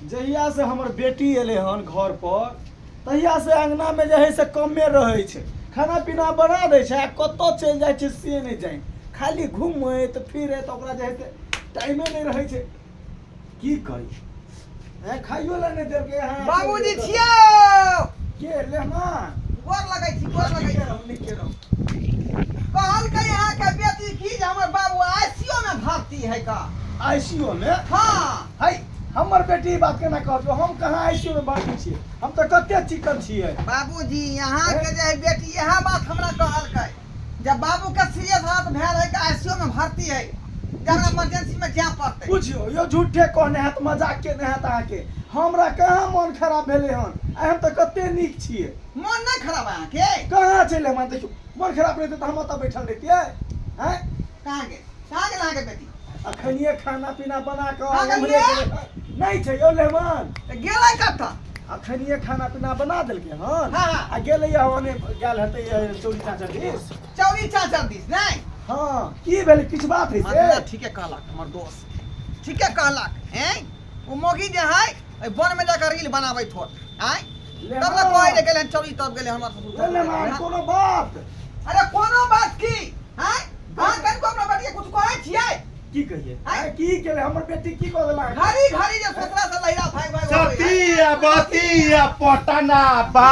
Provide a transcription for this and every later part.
जहियासँ हमर बेटी एलै हन घर पर तहियासँ अङ्गनामे जे हइ से कमे रहै छै खाना पीना बना दै छै आ कतऽ चलि जाइ छै से नहि जानि खाली घुमैत फिरैत ओकरा जे हइ से टाइमे नहि रहै छै की करी ए खाइयो लए नहि देलकै अहाँ बाबूजी छियौ के लेहमान गोर लगै छी गोर लगै नीके छी रहू नीके रहू कहलकै अहाँके बेटी की जे हमर बाबू आईसीयू में भर्ती है का आईसीयू में हाँ है हमर बेटी ई बात केना कहत हम कहाँ आईसीयू में भर्ती छियै हम तऽ कते चिकन छियै बाबूजी यहाँ के जे है बेटी इएह बात हमरा कहलकै जब बाबू के सीरियस हालत भेल है कि आईसीयू में भर्ती है जे हमरा इमरजेंसी में जाय पड़तै बुझियौ यौ झूठे कहने हैत मजाक केने हैत अहाँके हमरा कहाँ मन खराब भेलै हन आइ हम तऽ कते नीक छियै मन नहि खराब है अहाँके कहाँ छलै मन देखियौ मन खराब रहितै तऽ हम ओतऽ बैठल रहितियै आँय कहाँ गेल कहाँ गेल अहाँके बेटी अखनिए खाना पीना बना कऽ कहाँ उम्हरे गेलियै? गेलै। नहि छै यौ लेहमान तऽ गेलै कतऽ अखनिए खाना पीना बना देलकै हन हाँ, हाँ। आ गेलै ओने गेल हेतै चौरी चाचा दिस चौरी चाचर दिस नहि हँ की भेलै किछु बात है से मतलब ठीके कहलक हमर दोस्त ठीके कहलक हैं ओ मोगी जे है एहि वन में जाकर रील बनाबै होत आँय ले तब ने हाँ। कहै जे गेलै हन चौरी तब गेलै हमर ससुर ले मार कोनो बात अरे कोनो बात की आँय अहाँ कनिको अपना बेटी के कुछ कहै छियै की कहिए आँय? आँय, की केले हमर बेटी की कऽ देलक घड़ी घड़ी जे ससुरा से लहिरा भाग भाग होबै है। सतिया बतिया पटना बा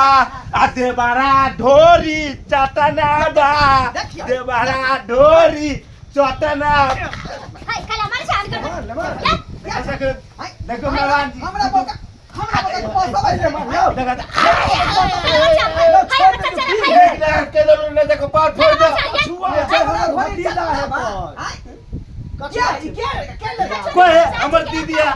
आ देबारा ढोरी चटना बा देखियौ। देबारा ढोरी चटना हाय कल हमारे साथ कर लेमान, लेमान। क्या? अच्छा के आँय, देखो मेहमान जी हमरा बोका हमरा बोका के पैसा आइ ले मार, लाओ। देखा हाय हमर चाचा हाय देख ले के जरूर ले देखो पार फोड़ दे छुआ छै हमर भतीजा है पर क्या ई क्या क्या लगा कोई है हमर दीदिया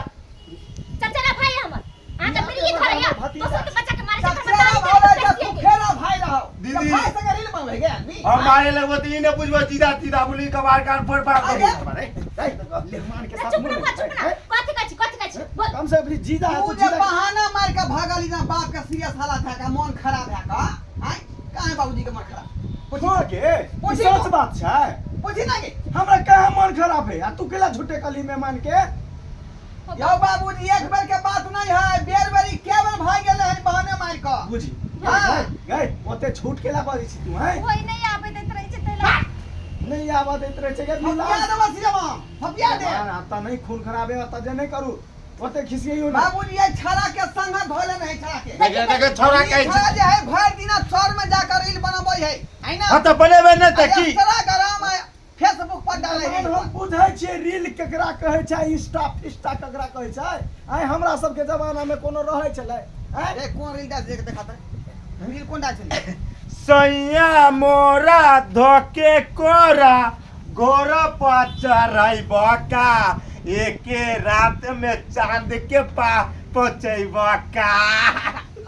चाचा ना भाई हमर अहाँ के प्रिय घर या दोसर के बच्चा के मारे छै चचेरा भाई रहो, सुखेरा भाई रहो दीदी। भाई संगे रील बनबै गे आदमी हम मारे लगबो त ई ने बुझबो सीधा सीधा बोली कबार कान फोड़ फाड़ अरे। दे लेहमान के साथ चुप ना चुप ना कथि कहै छी कथि कहै छी बोल कम से कम जीजा है तू तो जे जीजा बहाना मार के भागल ना बाप के सीरियस हालत है का मन खराब है का आय काहे बाबूजी के मन खराब पूछी छोड़ के ई पूछी सच तो। बात छै पूछी ना के हमरा कहाँ मन खराब है आ तू केला झूठे कली मेहमान के यौ बाबूजी एक बेर के बात नहीं है बेर बेरी के बेर भाग गेले हन बहाने मार के बुझी हाँ। गए ओते झूठ केला बजै छी तू हैं ओहि नहि आबै दैत रहै छै तैला नहीं आवा दैत रहै छै हपिया देबो सीमा हपिया दे आता नहीं खून खराब है आता जे नहीं करू ओते खिसियौ ना बाबूजी ये छड़ा के संग धोले नहीं छड़ा के देखे देखे छोरा ई कहै छड़ा छै जे है भर दिना चौर में जाकर रील बनबै है है ना हां त बनेबे नै त की इंस्टाग्राम आ फेसबुक पर डाले है हम बुझै छियै रील केकरा कहै छै इंस्टा फिस्टा केकरा कहै छै आइ हमरा सबके जमाना में कोनो रहै छलै आँय ए कोन रील डाल देख देखा त रील कोन डाल छलै सैया मोरा धोके कोरा गोर पर चढ़ैबका एके रात में चांद के पा पहुंचैबका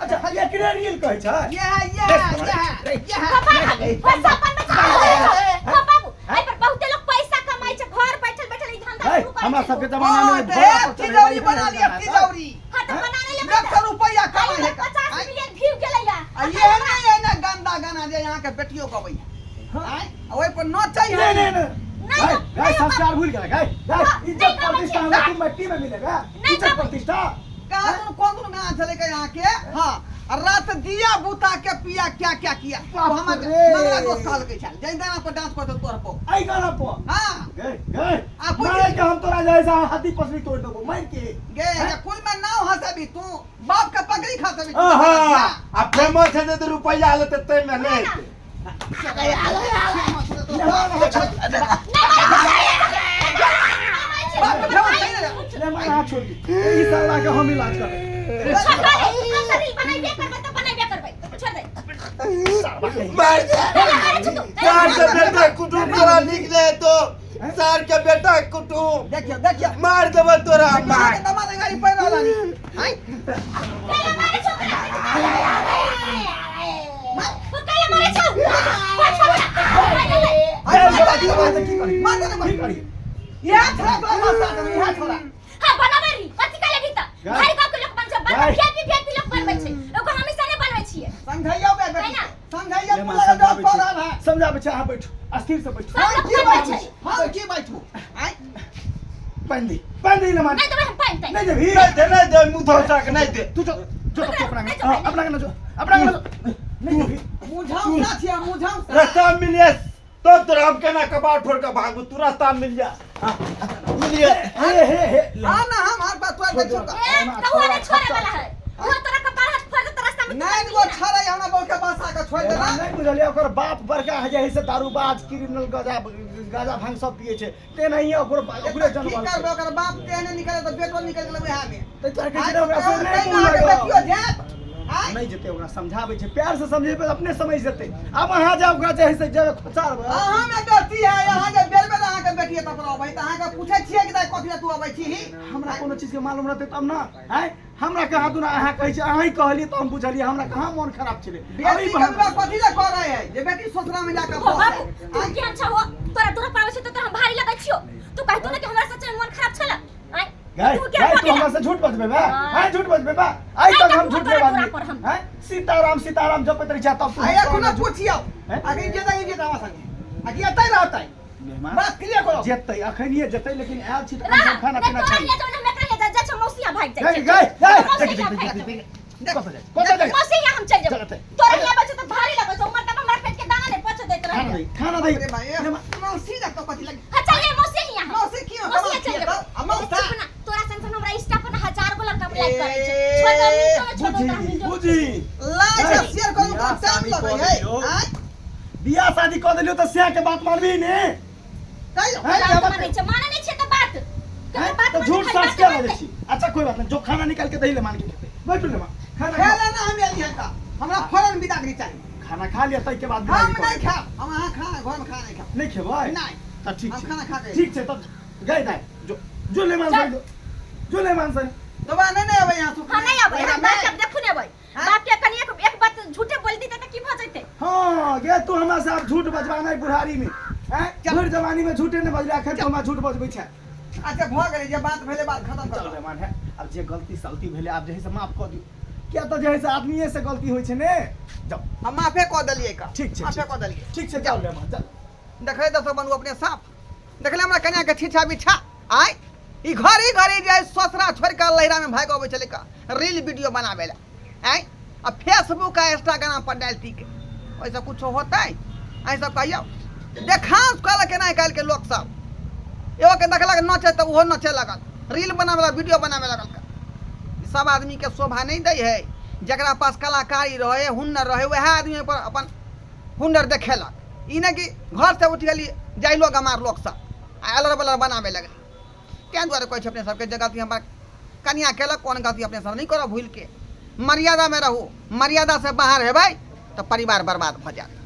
अच्छा एकरे रील कहै छै ये है ये है ये है ये है बाबू अपन बच्चा हो बाबू एहि पर बहुते लोग पैसा कमाइ छै घर बैठल बैठल ई धंधा है शुरू कर हमरा छै सबके लोग। जमाना ओ, में तऽ घोड़ा एक पर तिजौरी चढ़ेबै बना लिया तिजौरी हां तऽ बनाने ले लक्ष रुपया कमाइ है का। 50 आँय? मिलियन व्यू गेलै या आ ये नहीं है ना गंदा गाना जे यहाँ के बेटियों गबै है आँय? आ ओहि पर नचै है नहीं नहीं नहीं नहीं, गाय नहीं, गाय नहीं, संस्कार भूल गया गाय गाय हाँ, इज्जत नहीं, प्रतिष्ठा नहीं, हमरा तुम मिट्टी में मिलेगा नहीं, इज्जत नहीं। प्रतिष्ठा कहाँ दुनू कोन दुनू गाना छलै के यहाँ के हाँ आ रात दिया बुता के पिया क्या क्या किया बाप ओ हमर रे। मंगला दोस्त कहलकै छल जै गाना पर डांस करतौ तोहर पो आई गाना पर हाँ गए गए आ, पूछ- मार के हम तोरा जैसा हाथी पसली तोड़ देबो मार के गे जे कुल में नाव हंसबी तू बाप के पगड़ी खसबी तू आहा आ फेमस है त रुपैया लेते तै में नै बाप के फेमस है ना। ले मार हाथ छोड़ दी ई साला के हम इलाज करबै हम तऽ रील बनाइबे करबै तऽ बनाइबे करबै छोड़ दे मार दे कला मारे छै तू सार के बेटा कुटुम तोरा निक ले तो सार के बेटा कुटुम देखियो देखियो मार देबो तोरा मार के दमा दे गाड़ी पैर रहल हनी आँय? कला मारे छौ ओकरा ओ कला मारे छौ ओ छोकरा आँय, ए, माता दी, बात की करी माता दी, की करी इएह छोड़ा तोरा माता दी, इएह छोड़ा हां बनाबै री कथि काले भी त गाय। भारी गाँव के लोग बन छै गाय। बनबै वीआईपी वीआईपी लोग बनबै छै एगो हमेशा नहि बनबै छियै समझाइयो बे बेटी ना। समझाइयो ले माँ, पुला डॉक्टर समझाबै रहल है छी समझाबै छी अहाँ बैठू स्थिर से बैठू सब हम लोग की बनबै बैठू छै हम की बैठू आँय पानि दी पानि दी ले मार नहि देबै हम पानि तानि नहीं जेबही नहीं दे नहीं दे मुंह धोसा के नहीं दे तू जो जो तो अपना नहीं हां जो, अपना के ना जो अपना के ना जो नहीं जेबही मुझाउसा छियै मुझाउसा रास्ता में मिलिए तब तोरा हम केना कबाड़ फोड़ के भागू तू रास्ता में मिल जा हाँ, मिलिए हे हे हे ले। हां ना हम हर बात तोड़ दै छियौ ए तो वो नहीं छोड़े वाला है वो तोरा कपार हाथ फोड़ दे रास्ता में नहीं गो छड़ै हमरा बहू के बसा के छोड़ देला नहीं बुझलियै ओकर बाप बड़का है जे से दारूबाज क्रिमिनल गजा गाजा भांग सब पिए छै तेनाहिए ओकर ओकरे की जनमल करबै छै ओकर बाप तेहने निकले तऽ बेटो निकल गेलै उएह मे तऽ तोरा कहै आइ छै ने ओकरा से तैं नहि मुँह अहाँके लगाउ। बेटियो जायत आइ नहि जेतै ओकरा समझाबै छै प्यार से समझेबै तऽ अपने समझ जेतै आब अहाँ जाउ ओकरा जे है से जेबै खोचारबै अहाँ में गलती है अहाँ जे बेर बेर अहाँके बेटी एतऽ पर अबै तऽ अहाँके पूछै छियै कि दाइ कथी लए तू अबै छी हमरा कोनो चीजके मालूम रहतै तब ने आँय हमरा कहाँ दुना अहाँ कहै छै अहीं कहलियै तऽ हम बुझलियै हमरा कहाँ मोन खराब छलै बेटी के विवाह कथी लए करै है जे बेटी ससुरा में जाके हो बाबू तू केहन छहो तोरा दूर पर आबै छै तऽ तोरा हम भारी लगै छियो तू कहतो ना कि हमरा सच में मन खराब छल आँय गाय तू केहन गाय भऽ तू हमरा गेला से झूठ बजबे बा हाँ। हां झूठ बजबे बा आइ आइ तक तक हम झूठ तोरा नहीं पूरा बाजली पर हम। हैं सीताराम सीताराम जपैत रही छै तब तू आइ एखनो पूछियौ हैं? अगर जेतै ई जेतै हमरा संगे आ कि एतै रहतै मेहमान बात क्लियर करो जेतै अखनिए जेतै लेकिन आयल छी तऽ रह कम से कम खाना नहीं पीना तोरा खाइ हिया जब हम एकरा हिया जा जा मौसी यहाँ भाग जाइ गए छै गए गए मौसी देख यहाँ देख भाग देख जेबै। देख कतऽ जाइ कतऽ जाइ मौसी यहाँ हम चल जेबै चल एतै। तोरा हिया बच्चे तऽ भारी लगै छौ उमर तक हमरा पेट के दाना नहीं पच दैत खाना रहै दही खाना दही अरे भाई मौसी जा तो कथी लगे हां चल मौसी हिया मौसी क्यों? मौसी यहाँ चल कमाल जेबै छियै तऽ। आ मौसा? चुप ना तोरा सन सन हमरा इंस्टा पर ना हजार गो लड़का लाइक करै छै छोड़ दे मिनटो में छोड़ दे तोरा बुझी मिनटो में। बुझी लाइक गए। आ शेयर करू बियाह तऽ टाइम शादी लगै कऽ है देलियौ। आँय बियाह शादी कऽ देलियौ तऽ सएह के बात मानबही ने कहियौ हैं? बात क्या बात मानै छै मानै नहि छै तऽ बात हैं? बात तऽ मानै झूठ खाली सच बात क्या मानतै। बजै छी अच्छा कोई बात नहीं जो खाना निकाल के दही ले मान के खेतै बैठू ले माँ खाना खेले खाओ। ना हम एली हन तऽ हमरा फौरन विदागरी चाही खाना खा लिअ ताहिके बाद हम विदागरी नहि करब। खायब हम अहाँ खाना घरमे खाना नहि खायब नहि खेबै नहि तऽ ठीक हम छै खाना खा के ठीक छै तब गए दाइ जो जो ले मान चल। जो ले मान सर दोबारा नहि ने अबै यहाँ हाँ नहीं आबै हम बाप के अब देखू नहीं आबै हाँ? बाप के कनी एक एक बात झूठे बोल दी त की भ जइते हाँ गे तू हमरा से आब झूठ बजवाना है बुढ़ारी में हैं चल। भरि जवानी में झूठे नहीं बजला अखन तो हमरा झूठ बजबै छै अच्छा भऽ गेलै जे बात भेलै बात खतम चल करू रहमान है आब जे गलती सलती भेलै आब जे है से माफ कऽ दियौ किया तऽ जे है से आदमीए से गलती होइ छै ने जाउ हम माफे कऽ देलियै का ठीक छै माफे ठीक कऽ देलियै ठीक छै जाउ रहमान चल देखै दसो बनू अपने साफ देखले हमरा कन्या के छीछा बिछा आय ई घड़ी घड़ी जे ससुरा छोड़ि कऽ लहिरा में भागि अबै छलै का रील वीडियो बनाबै लए आँय आ फेसबुक आ इंस्टाग्राम पर डालती के ओहिसँ कुछो होतै अहीं सब कहियौ देखांस कहलक केना आइ काल्हिके लोक सब एगो के देखलक नचे तऽ ओहो नचे लगल रील बनाबै लगल वीडियो बनाबै लगल ई सब आदमीके शोभा नहि दै है जकरा पास कलाकारी रहै हुनर रहै वएह आदमी पर अपन हुनर देखेलक ई नहि कि घरसँ उठि गेली जाइलो गमार लोकसभ आ अलर बलर बनाबै लगली ताहि दुआरे कहै छी अपने सबके जे गलती हमर कनिया केलक कोन गलती अपने सब नहि करब भूलिके मर्यादामे रहू मर्यादासँ बाहर हेबै तऽ परिवार बर्बाद भऽ जायत।